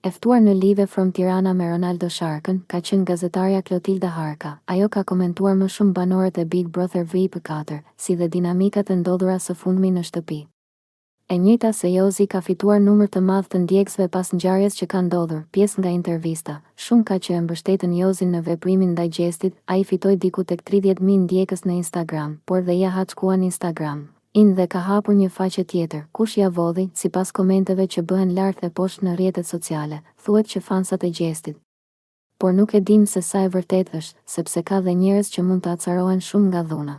E ftuar në Live from Tirana me Ronaldo Sharkën, ka qenë gazetarja Klotilda Harka. Ajo ka komentuar më shumë banorët e Big Brother VIP 4, si dhe dinamikat e ndodhura së fundmi në shtëpi. E njëjta se Jozi ka fituar numër të madh të ndjekësve pas ngjarjes që ka ndodhur, pjesë nga intervista. Shumë ka që e mbështetën Jozin në veprimin ndaj Gjestit, ai fitoi diku tek 30,000 ndjekës në Instagram, por dhe ia hakuan Instagram in dhe ka hapur një faqe tjetër, kush ia vodhi, sipas komenteve që bëhen lart e poshtë në rrjetet sociale, thuhet që fansat e Gjestit. Por nuk e dimë se sa e vërtetë është, sepse ka dhe njerëz që mund të acarohen shumë nga dhuna.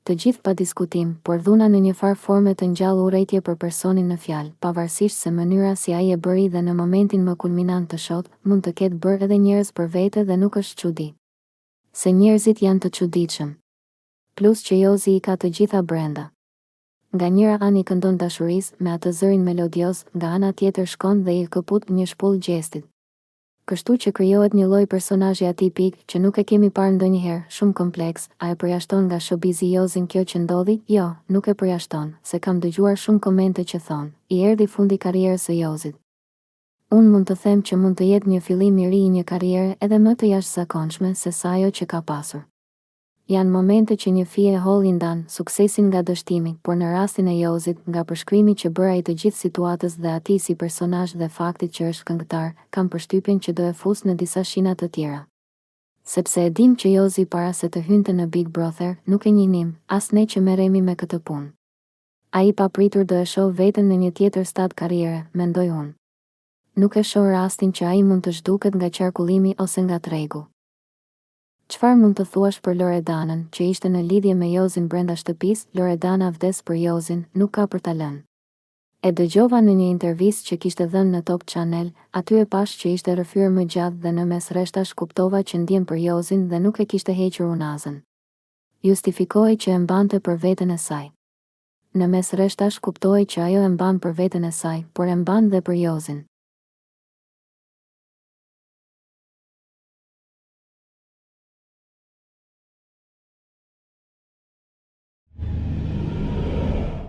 Të gjithë pa diskutim, por dhuna në një farë forme të ngjall urrejtje për personin në fjalë, pavarësisht se mënyra si ai e bëri dhe në momentin më kulminant të show-t, mund të ketë bërë edhe njerëz për vete dhe nuk është çudi. Se njerëzit janë të çuditshëm. Plus që Jozi i ka të gjitha brenda. Nga njëra anë i këndon dashurisë, me atë zërin melodioz, nga ana tjetër shkon dhe i këput një shpullë Gjestit. Kështu që krijohet një lloj personazhi atipik, që nuk e kemi parë ndonjëherë, shumë kompleks, a e përjashton nga showbizi Jozin kjo që ndodhi? Jo, nuk e përjashton, se kam dëgjuar shumë komente që thonë, i erdhi fundi karrierës së Jozit. Unë mund të them që mund të jetë një fillim i ri i një karriere edhe më të jashtëzakonshme se sa ajo që ka pasur. Janë momente që një fije e hollë i ndan suksesin nga dështimi, por në rastin e Jozit, nga përshkrimi që bëra i të gjithë situatës dhe atij si personazh dhe faktit që është këngëtar, kam përshtypjen që do e fusë në disa shina të tjera. Sepse e dimë që Jozi para se të hynte në Big Brother, nuk e njihnim, as ne që merremi me këtë punë. Ai papritur do e shohë veten në një tjetër stad karriere, mendoj unë. Nuk e shoh rastin që ai mund të zhduket nga qarkullimi ose nga tregu. Çfarë mund të thuash për Loredanën, që ishte në lidhje me Jozin brenda shtëpisë, Loredana vdes për Jozin, nuk ka për ta lënë. E dëgjova në një intervistë që kishte dhënë në Top Channel, aty e pashë që ishte rrëfyer më gjatë dhe në mes rreshtash kuptova që ndjen për Jozin dhe nuk e kishte hequr unazën. Justifikohej që e mbante për veten e saj. Në mes rreshtash kuptohej që ajo e mban për veten e saj, por e mban dhe për Jozin.